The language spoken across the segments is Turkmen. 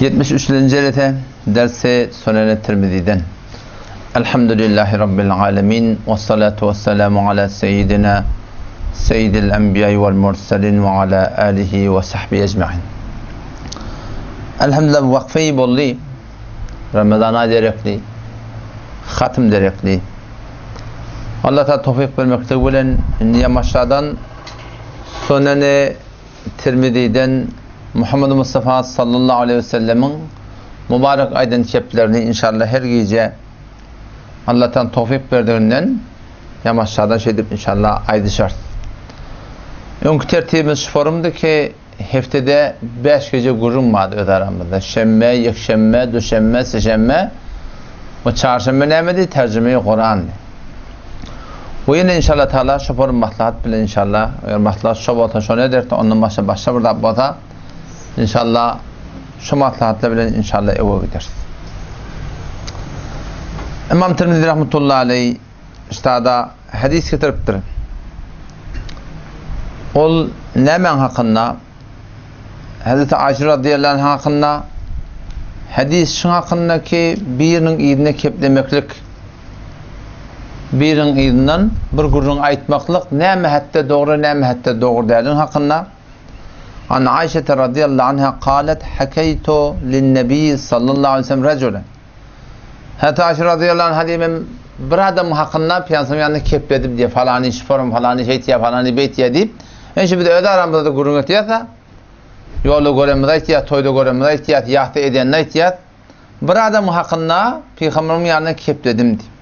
73-nji jelese dersi Suneni Tirmiziden. Elhamdülillahi Rabbil alemin ve salatu ve selamu ala seyyidina seyyidil enbiya vel murselin ve ala alihi ve sahbihi ecmain. Elhamdülillah vakfeyi boldy. Ramazana derekli, hatym derekli. Allah ta towfik bermekligi bilen indi ýamaşadan Suneni Tirmiziden Muhammed Mustafa sallallahu aleýhi we sellemiň mübarek aýdan keplerini inşallah her gije Allahdan towfik berdiginden ýamaşadan şeýdip inşallah aýdyşarys. Öňki tertibimiz şu forumdy ki heftede 5 gije gürrüň bardy öz aramyzda. Şenbe, ýekşenbe, duşenbe, seşenbe we çarşenbe nämedi? Terjime-i Kurandy. Bu ýene inşallah taala şu forum maslahat bilen inşallah eger maslahat şo bolsa şony ederis ondan başga başga bir zat bolsa inşallah şu maslahatlar bilen inşallah ewe gideris. Imam Tirmizi rahmetullahi aleyh ştada hadis getiripdir. Ol nämäň hakynda? Hazreti Aişe radıyallahu anh hakynda hadis şuň hakynda ki biriniň yzyna keplemeklik Biriň yzyndan bir gürrüň aýtmaklyk näme hetde dogry, näme hetde dogry däldigiň hakynda, An Aişete radiyallahu anha kalet hakeýtu lin-nebiýi sallallahu aleýhi we sellem rejulen. Hazreti Aişe radiyallahu anha diýýär, men bir adamyň hakynda Pygamberimiziň ýanynda kepledim diýýär, falany şiforum, falany şeýtýär, falany beýtýär diýip. Ine şu biz öz aramyzda-da gürrüň etýäs-ä. Ýolda görenimizi aýtýas, toýda görenimizi aýtýas, ýasda edenini aýtýas. Bir adamyň hakynda Pygamberimiň ýanynda kepledim diýip.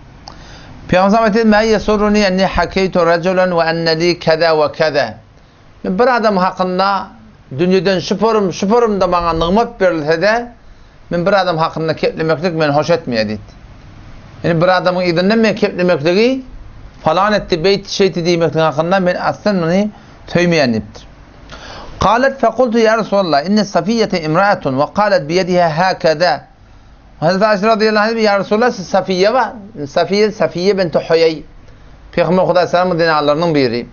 Pygamberimiz aýtdy, "Mä ýesurruni enni hakeýtu rajulan we enne li keza we keza." Men bir adam hakynda dünýeden şu forum, şu forumda maňa nygmat berilse-de, men bir adam hakynda keplemeklik meni hoş etmeýär diýdi. Ýani bir adamyň yzyndan men keplemekligi falan etdi, beýtdi, şeýtdi diýmeklik hakynda men aslan muny söýmeýän diýipdir. Kalet fekultu ya Resulallah inne Safiyyete imraatun ve kalet biyediha hakaza. Hazreti Ayşe radıyallahu anh ya Resulallah siz Safiye var. Safiye, Safiye binti Huyey. Peygamber Hudaý selamyň dinarlarynyň biri.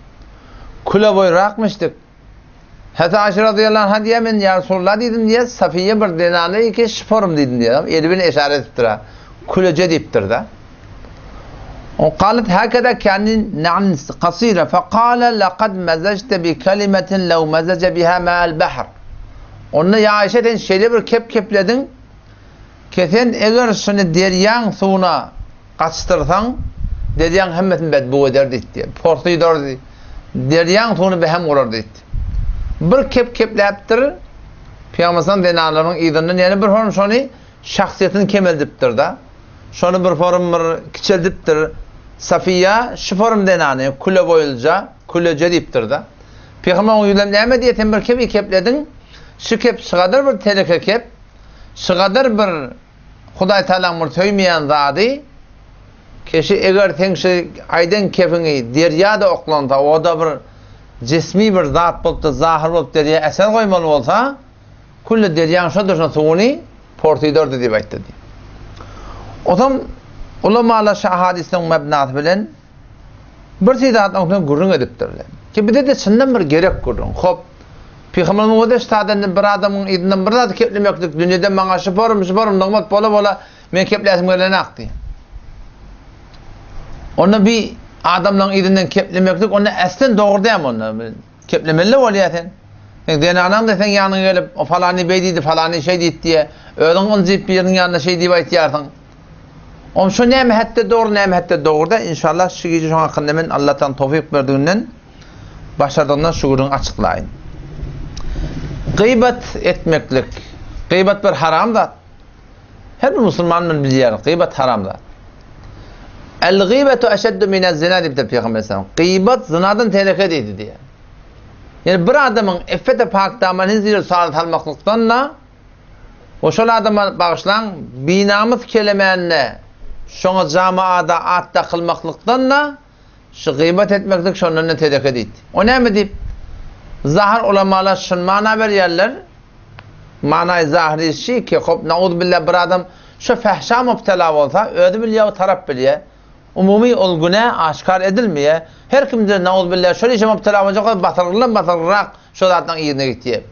Küle boýrakmyşdyk. Hazreti Ayşe radıyallahu anh diýe men ya Resulallah diýdim diýe Safiye bir dinarly ki şiforum diýdim diýe. Eli bilen işaret etipdir. Külece diýipdir da. وقالت هكذا كان نعم قصيرة فقال لقد مزجت بكلمة لو مزج بها ماء البحر Onda ya Ayşe sen şeýle bir kep kepledin ki sen eger şuny derýaň suwuna gaçdyrsaň derýaň hemmesini bedbu eder diýdi. Porsydar diýdi. Derýaň suwuny behem gurar diýdi. Bir kep kepläpdir. Pygamberimiziň zenanlarynyň yzyndan ýene bir horum şony şahsyýetini kemeldipdir-de. Şony bir forum bir kiçeldipdir. Safiýa şu forum zenany küle boýulja, küleje diýipdir-de. Pygamber oňa ýüzlenip näme diýýär, sen bir kebi keplediň, şu kep şygadar bir teleke kep, şygadar bir Hudaý Tagalaň bir söýmeýän zady, keşi eger seň şu aýdan kefiňi derýa-da oklansa, o-da bir jismi bir zat bolup-da, zahyr bolup derýa eser goýmaly bolsa, Külli derýaň şo durşuna suwuny porsydordy diýip aýtdy diýip. Onsoň ulamalar şu hadysyň mebnasy bilen bir şey zatlaryň üstünde gürrüň edipdirler. Ki bize-de çyndan bir gerek gürrüň. Hop, Pygamberimiz o deştadan bir adamyň yzyndan bir zat keplemeklik dünýede maňa şu forum, şu forum nygmat bola-bola men kepläsim gelenak diýip. Onda bir adamlaryň yzyndan keplemeklik onda äslen dogry däl onda. Keplemeli bolýar sen. Seň zenanaň-da seň ýanyňa gelip, o falany beý diýdi, falany şeý diýdi diýýär. Özüň ynjyp biriniň ýanynda şeý diýip aýtýarsyň. Oň şu näme hetde dogry, näme hetde dogry däl, inşallah şu gije şoň hakynda men Allahdan towfyk berdiginden, başardygymdan şu gürrüňi açyklaýyn. Gybat etmeklik, gybat bir haram zat. Her bir musulman muny bilýär, gybat haram zat. El-gybetu eşeddu minez-zina diýipdir Pygamber aleyhisselam. Gybat zynadan teleke diýdi diýýär. Ýani bir adamyň iffete pak damanyny zire sal salmaklykdan da we şol adama bagyşlaň binamys kelemände şoňa jamaada at dakylmaklykdan da Şu gybat etmeklik şondan-da tedeke diýdi. O näme diýip? Zahyr ulamalar şuny mana berýärler, Manaýy zahyry şi ki, hop, nauzubilla bir adam şu fähşa mubtela bolsa, özi bilýär, o tarap bilýär. Umumy ol günä aşkar edilmeýär. Her kimde nauzubilla şol işe mubtela boljak bolsa basyrgylan basyrgyrak şo zatlaryň yzyna gitýär.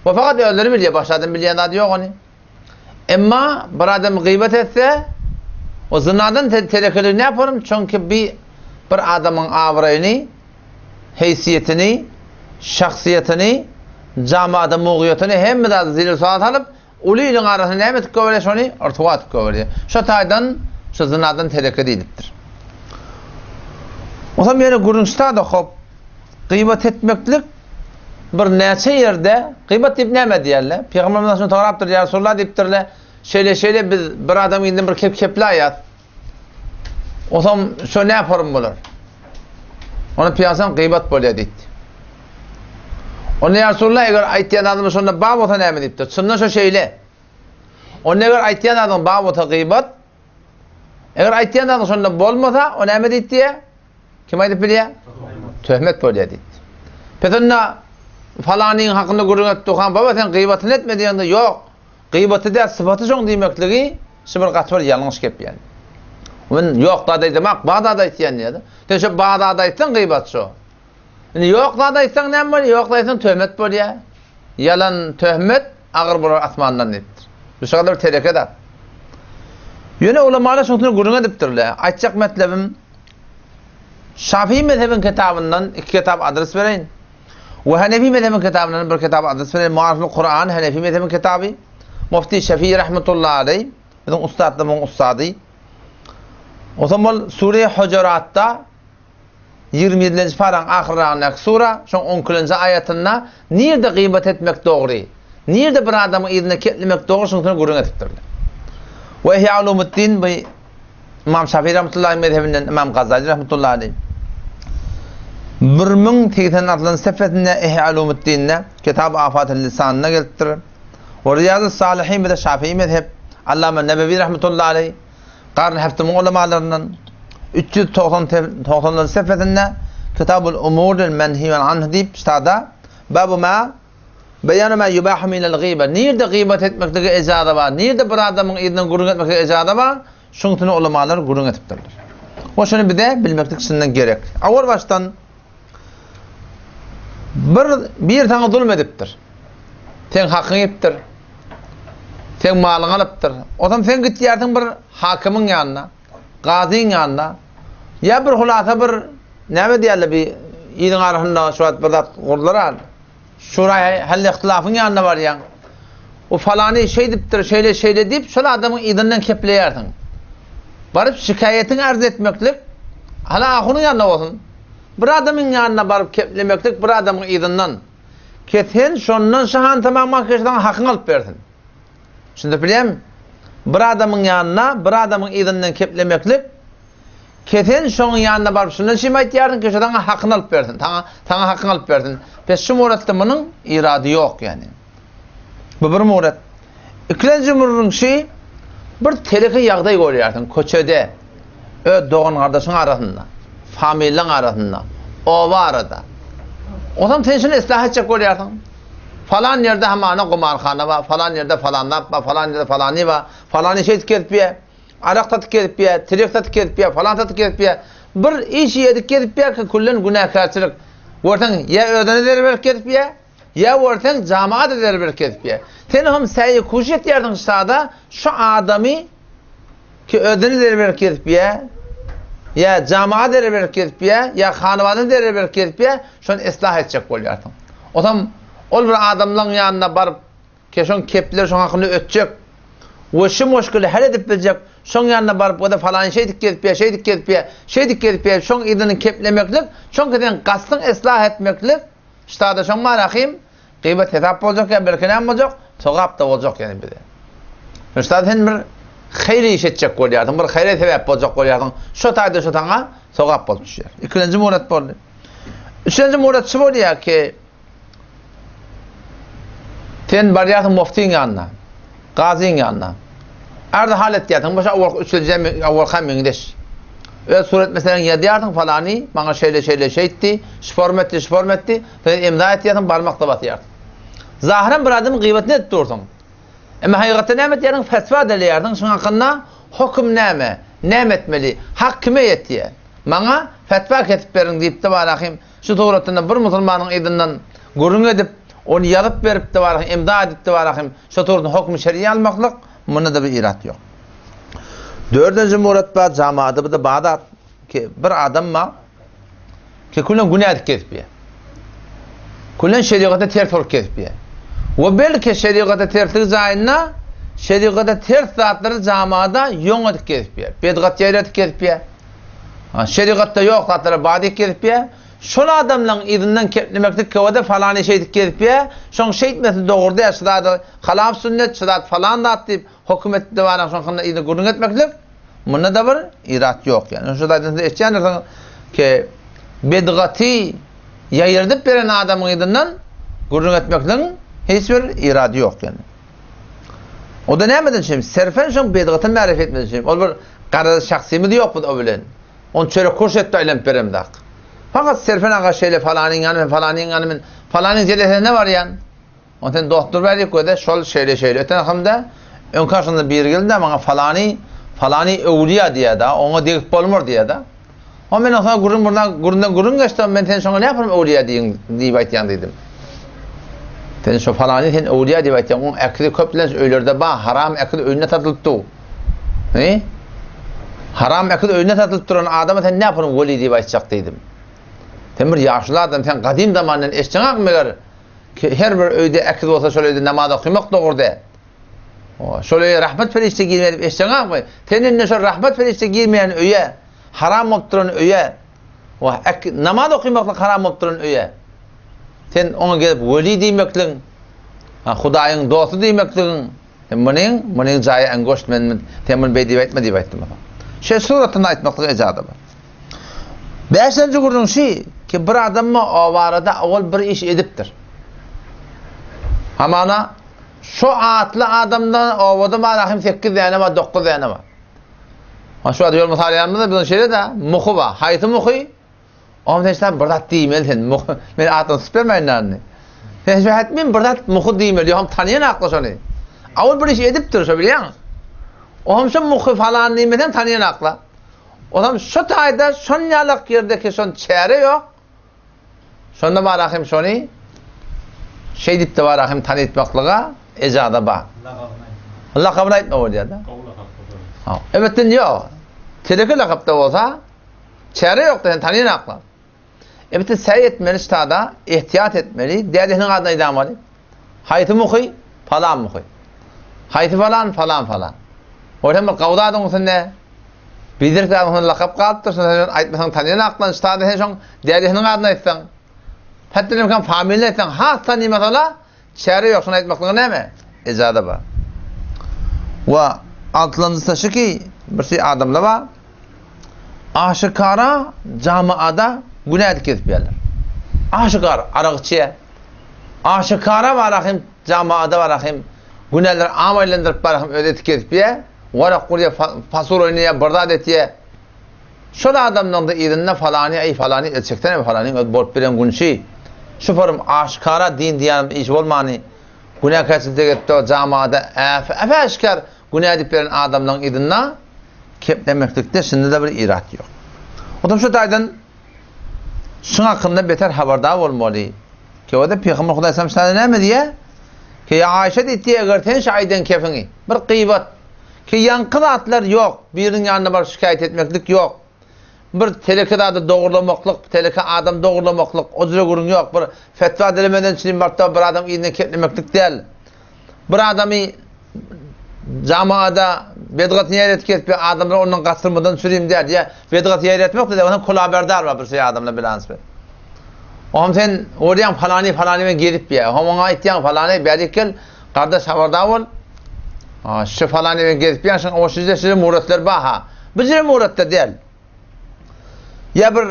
We fakat özleri bilýär, başga adam bilýän zady ýok ony. Emma bir adam gybat etse, o zynadan telekeligi ne yaparym? Çünki bir bir adamyň abraýyny, heýsiýetini, şahsyýetini, jamada mugyýetini hemme zady zile sual salyp, uly iliň arasynda näme etip goýberýär şony? Ryswa etip goýberýär. Şo taýdan şu zynadan teleke diýlipdir. Onsoň ýene gürrüň ştada hop, gybat etmeklik bir näçe ýerde gybat diýip näme diýerler? Pygamberimiz şunu sorapdyr, ýa Resulullah diýipdirler. Şeýle şeýle biz bir adam indi bir kep keplaýas. Onsoň şo näme form bolar? Ony pyýasan gybat bolýar diýdi. Onda ýa Resulullah eger aýtýan adamy şonda bar bolsa näme diýipdir? Çyndan şo şeýle. Onda eger aýtýan adyň bar bolsa gybat, eger aýtýan adyň şonda bolmasa, o näme diýdi? Kim aýdyp bilýär? Töhmet bolýar diýdi. Pes onda falanyň hakynda gürrüň etdi, han baba sen gybatyny etme diýende ýok. Gybaty däl, sypaty şoň diýmekligi şu bir gaty bir ýalňyş gep ýaly. Men ýok zat aýdamak, bar zat aýtýan diýýär. Sen şu bar zat aýtsaň gybat şo. Indi ýok zat aýtsaň näme bolýar? Ýok zat aýtsaň töhmet bolýar. Ýalan töhmet agyr bolar asmandan diýipdir. Bu şo bir tereke zat. Ýöne ulamalar şunuň gürrüň edipdirler. Aýtjak metlebim Şafii mezhebiň kitabyndan iki kitap adres bereýin. We Hanefi mezhebiň kitabyndan bir kitap adres bereýin. Muariful Kur'an Hanefi mezhebiň kitaby. Mufti Şafii rahmetullahi aleyh biziň ussatlarymyzyň ussady. Onsoň ol Sure Hujuratda 27-nji paraň ahyrragyndaky sura, şoň 12-nji aýatynda nirde gybat etmek dogry, nirde bir adamyň yzyna keplemek dogry şunuň gürrüň edipdirler. We Ihya Ulumuddin bu Imam Şafii rahmetullahi mezhebinden Imam Gazali rahmetullahi aleyh 1086-njy sefesinde Ihya Ulumuddinde Kitab Afatul Lisanynda gelipdir. We Riýazus Salihin bir de Şafii mezheb Allama Nebewi rahmetullahi aleyh Garny Heftunyň ulamalaryndan 390-njy sefesinde Kitabul Umuril Menhiýun Anh diýip ştada Babu ma Beýanu ma yubahu minel gyba Nirde gybat etmeklige ejaza bar, nirde bir adamyň yzyndan gürrüň etmeklige ejaza bar, şuňsuny ulamalar gürrüň edipdirler. We şuny bize bilmeklik çyndan gerek. Awal başdan bir bir saňa zulum edipdir. Seň hakyňy iýipdir. Seň malyňy alypdyr. Onsoň sen gitýärsiň bir hakymyň ýanyna, gazyň ýanyna. Ýa bir hulasa bir näme diýerler bir iliň arasynda şu wagt bir zat gurdular. Şuraý hal-ihtilafyň ýanyna barýaň. O falany şeýdipdir, şeýle şeýle diýip, şol adamyň yzyndan kepleýärsiň. Baryp şikaýatyňy arz etmeklik, hala ahunyň ýanynda bolsun. Bir adamyň ýanyna baryp keplemeklik bir adamyň yzyndan. Ke sen şondan şahan tamam mahkeş saňa hakyňy alyp bersin. Düşündirip bilýärmi? Bir adamyň ýanyna, bir adamyň yzyndan keplemeklik, ke sen şonuň ýanyna baryp şundan şim aýtýarsyň ki, şo saňa hakyny alyp bersin, saňa, saňa hakyňy alyp bersin. Pes şu muratda munuň irady ýok ýani. Bu bir murat. Ikilenji muruň şi, bir teleke ýagdaý görýärsiň köçede, öz dogan-gardaşyň arasynda, familiň arasynda, oba arada. Onsoň sen şuny islah etjek bolýarsyň. Falan ýerde hamana gumarhana bar, falan ýerde falan zat bar, falan ýerde falany bar, falany şeýdip gezip ýör, arak satyp gezip ýör, tirek satyp gezip ýör, falan satyp gezip ýör. Bir iş edip gezip ýör ki, küllen günäkärçilik. Görseň, ýa özüne zerer berip gezip ýör, Ýa görseň jamaat eder bir kesbi. Sen hem säýi kuş etýärsiň şada şu adamy ki özüni zerer berip kesipýä, ýa jamaat zerer berip kesipýä, ýa hanawadyny zerer berip kesipýä, şony islah etjek bolýarsyň. Otam ol bir adamlaň ýanyna baryp ki şoň kepler şoň hakynda ötjek we şu muşkili hal edip biljek, şoň ýanyna baryp o-da falan şeýdip gezipýä, şeýdip gezipýä, şeýdip gezipýä, şoň yzyny keplemeklik, şoň ki sen gasdyň islah etmeklik, Ştada şoň bar ahim, gybat hesap boljak ýa belki näme boljak, sogap-da boljak ýani bize. Ştada sen bir haýyr iş etjek bolýarsyň, bir haýra sebäp boljak bolýarsyň. Şo taýda şo saňa sogap bolup düşýär. Ikinji murat boldy. Üçünji murat şu bolýar ki, sen barýarsyň muftiň ýanyna, gazyň ýanyna. Arz hal etýärsiň, bu şo üçünji awalka meňzeş. Öz surat meseläňi ýazýarsyň, falany maňa şeýle şeýle şeýtdi, şu forma etdi, şu forma etdi, sen imza etýärsiň, barmakda basýarsyň. Zahyran bir adamyň gyýbatyny edip dursuň. Emma hakykatda näme etýärsiň? Fetwa dileýärsiň, şuň hakynda höküm näme? Näme etmeli? Hak kime ýetýär? Maňa fetwa kesip beriň diýipdi Barahym. Şu suratynda bir musulmanyň yzyndan gürrüň edip, ony ýazyp beripdi Barahym, imza edipdi Barahym. Şu suratynda höküm şeriýa almaklyk. Munda-da bir irat ýok. Dördünji murat bar, jamaada bu-da bar zat ki, bir adam bar ki, külen günä edip gezip ýör. Külen şerigata ters bolup gezip ýör. We belki şerigata tersligi jaýynda şerigata ters zatlary jamaada ýoň edip gezip ýör. Bedgat ýaýradyp gezip ýör. Şerigatda ýok zatlary bar diýip gezip ýör. Şol adamlaň yzyndan keplemeklik köwede falany şeýdip gezip ýör. Şoň şeýtmesi dogry däl, şu zady halaf sünnet, şu zat falan zat diýip höküm etdi barang şoň hakynda yzyna gürrüň etmeklik munda-da bir irat ýok ýani. Şu zadyny siz eşitýändirsiňiz ki bedgaty ýaýradyp beren adamyň yzyndan gürrüň etmekligiň hiç bir irady ýok ýani. O-da nämeden üçin? Serfen şoň bedgatyny märif etmek üçin. Ol bir garaz şahsymyz ýok biz o bilen. Ony çörek kurş etdi aýlanyp beremzak. Fakat Serfen aga şeýle falanyň ýany men falanyň ýany men falanyň jelesesine barýan. Ony sen dost dur bärik göze şol şeýle şeýle öten akymda öňki aşynda biri geldi maňa falany falany öwlüýä diýýär-de oňa degip bolmar diýýär-de. O men oňa gürrüň burna gürrüňden gürrüň geçdi men sen şoňa näme öwlüýä diýiň diýip aýtýaň diýdim. Sen şo falany sen öwlüýä diýip aýtýaň oň äkidi köplenç öýlerde bar haram äkidi öýünde satylyp dur. He? Haram äkidi öýünde satylyp duran adama sen näme weli diýip aýtjak diýdim. Sen bir ýaşuly adam sen gadym zamandan eşitjeňak meger Ki her bir öýde ekiz bolsa şol öýde namaz okymak dogry däl. Şol öýe rahmet perişde girmeýär diýip eşitseňakmy? Sen indi şol rahmet perişde girmeýän öýe, haram bolup duran öýe, namaz okymaklyk haram bolup duran öýe, sen oňa gelip weli diýmekligiň, Hudaýyň dosty diýmekligiň, sen munyň, munyň jaýy angoşt men, sen muny beý diýip aýtma diýip aýtdym. Şeýle suratynda aýtmaklyga ejaza bar. Bäşinji gürrüň şi ki, bir adam o barada owal bir iş edipdir. Hamana şo atly adamdan obada bar ahim 8 däne bar, 9 däne bar. Ha şu ady ýol mysal ýanymyzda biziň şeýle de muhy bar. Haýsy muhy? Oňa sen şeýle bir zat diýmeli sen. Muhy men adyny tutup bermäýin indi. Sen şu hetmin bir zat muhy diýmeli. Ýoham tanýan akla şony. Awal bir iş edipdir şo bilýäň. Oňa şu muhy falan diýmeseň tanýan akla. Onam şo taýda şon ýalak ýerdeki şon çäre ýok. Şonda bar hem şony şeýdip-de bar hem tanytmaklyga ejaza bar. Lakabyny aýtma bolýar-da. Ha, elbetde ýok. Teleke lakapda bolsa çäre ýok-da sen tanýan akla. Elbetde säý etmeli ştada, ehtiyat etmeli, dädesiniň adyny aýdamaly. Haýsy muhy? Falan muhy. Haýsy falan? Falan falan. Ol hem bir gawda adyň üstünde Bidir zadyň üstünde lakap galypdyr, şony sen aýtmasaň tanýan aklan, ştada sen şoň dädesiniň adyny aýtsaň, hatda lemkan familiýany aýtsaň, has tanymasa-la, çäre ýok, şony aýtmaklyga näme? Ejaza bar. We altylanjysy şu ki, bir şey adamlar bar, aşykara jamaada günä edip gezip ýörler. Aşykara arak içýär. Aşykara bar hem jamaada bar hem günäleri am aýlandyryp bar hem özi edip gezip ýör. Warak gurýar, fasol oýnaýar, bir zat etýär. Şol adamlaryň da yzynda falany, eý falany el çeksene, falanyň öz bolup bilen günşi. Şu forum aşykara din diýýän iş bolmany. Günäkärçilik edip jamaada äf-äşgär günä edip beren adamlaryň yzynda keplemeklikde şunda-da bir irat ýok. Otam şu taýdan şuň hakynda beter habardar bolmaly. Kewada Pygamber Hudaý sallam şada näme diýýär? Ki ýa Aýşa diýdi, eger sen şu aýdan kefiňi bir gyýbat, ki ýaňky zatlar ýok, biriniň ýanyna baryp şikaýat etmeklik ýok. Bir teleke zady dogurlamaklyk, teleke adam dogurlamaklyk, o jüre gürrüň ýok. Bir fetwa dilemeden çynym baryp bir adam yzyna keplemeklik däl. Bir adamy jamaada bedgat ýaýratyp kesip, adamlar ondan gaçyrmadan çürim däl. Ýa bedgat ýaýratmak diýip, onuň kulaberdar bar bir şey adamlar bilans bir. Oňam sen görýäň falany falany bilen gezip ýa. Oňam oňa aýtýaň falany bärik gel, gardaş habardar bol. Ha, şu falany bilen gezip ýa, şuň o şije şije muratlar bar ha. Bu jire muratda däl. Ýa bir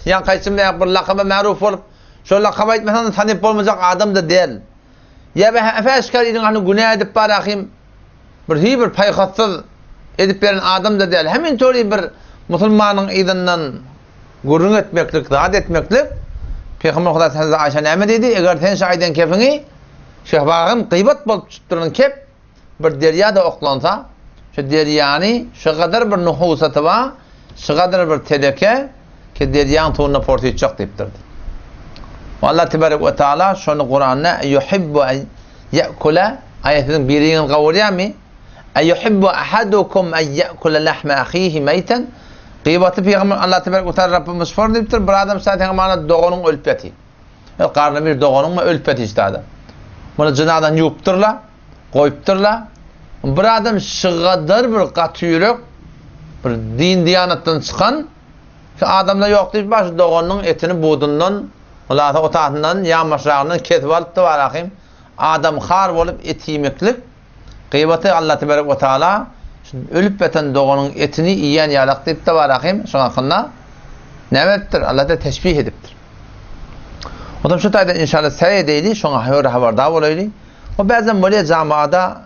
ýa kaýçym bir lakaba maruf bolup, şol lakaba aýtmasaň tanyp bolmajak adam da däl. Ýa äşgär iliň hany günä edip barahym bir hiç bir paýhassyz edip beren adam-da däl. Hemin tory bir musulmanyň yzyndan gürrüň etmeklik, zat etmeklik Pygamber Hudaý Hazreti Aýşa näme diýdi? Eger sen şu aýdan kefiňi şehbagym gyýbat bolup çykyp duran kep bir derýada oklansa, şu derýany şu gadar bir nuhusaty bar, şu gadar bir teleke ki derýaň suwunda porsytjak diýipdir. Allah tebarek we taala şony Kuranda yuhibbu en ye'kula aýa siziň biriňiz gawurýarmy? Eýuhibbu ahadukum en ýe'kule lahme ahihi meýten? Gyýbaty pygamber Allah tebarek we taala Rabbimiz şor diýipdir, bir adam şa seň mana doganyň ölüp ýaty. Ýa garny bir doganyň we ölüp ýaty şada. Muny jynadan ýuwupdyrla, goýupdyrla. Bir adam şygadar bir gaty ýürek, bir din diýanatdan çykan şu adamda ýok diýip baş doganynyň etini budundan, hulasa otasyndan, ýanbaşragyndan kesip alypdy barahym. Adam har bolup et iýmeklik Gyýbaty Alla tebarek we taala şu ölüp ýatan doganyň etini iýen ýalak diýipdir barahym şoň hakynda näme edipdir Alla da teşbih edipdir. Otam şu taýdan inşallah seý edeýli şoňa höre habardar bolaýly. O bäzem bolýar jamaada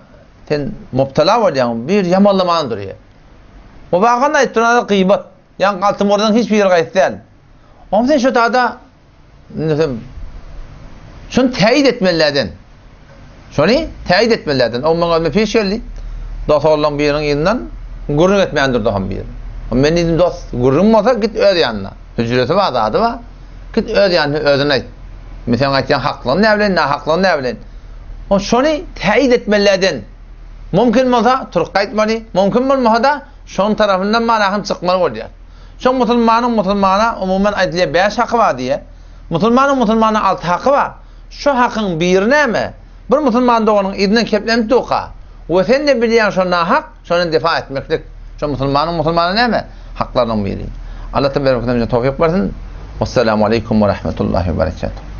sen mubtala bolýaň bir ýamanlaman durýar. O bagan aýyp duran gyýbat. Ýaňky altyn ordaň hiç biri gaýsy däl. Oňa sen şu taýda Indi sen şuny täýit etmelilerden. Şony täýit etmelilerden. O maňa özüme peş geldi. Dost oglanlaryň biriniň yzyndan gürrüň etmän durdy hem biri. Men diýdim, dost, gürrüň bolsa git öz ýanyna. Hüjresi bar, zady bar. Git öz ýanyna özüne aýt. Men seň aýtýan haklygyny näbileýin, nahaklygyny näbileýin. O şony täýit etmelilerden. Mümkin bolsa turup gaýtmaly, mümkin bolmasa-da şonuň tarapyndan manahym çykmaly bolýar. Şoň musulmanyň musulmana umuman aýdylýar bäş haky bar diýýär. Musulmanyň musulmana alty haky bar. Şo hakyň biri näme? Bir musulman doganyň yzyndan keplenip durka we sen-de bilýäň şo nahak, şondan defa etmeklik. Şo musulmanyň musulmana näme? Haklarynyň biri. Allah tebarek we teala towfyk bersin. Wessalamu aleýkum we rahmetullahi we berekatuh.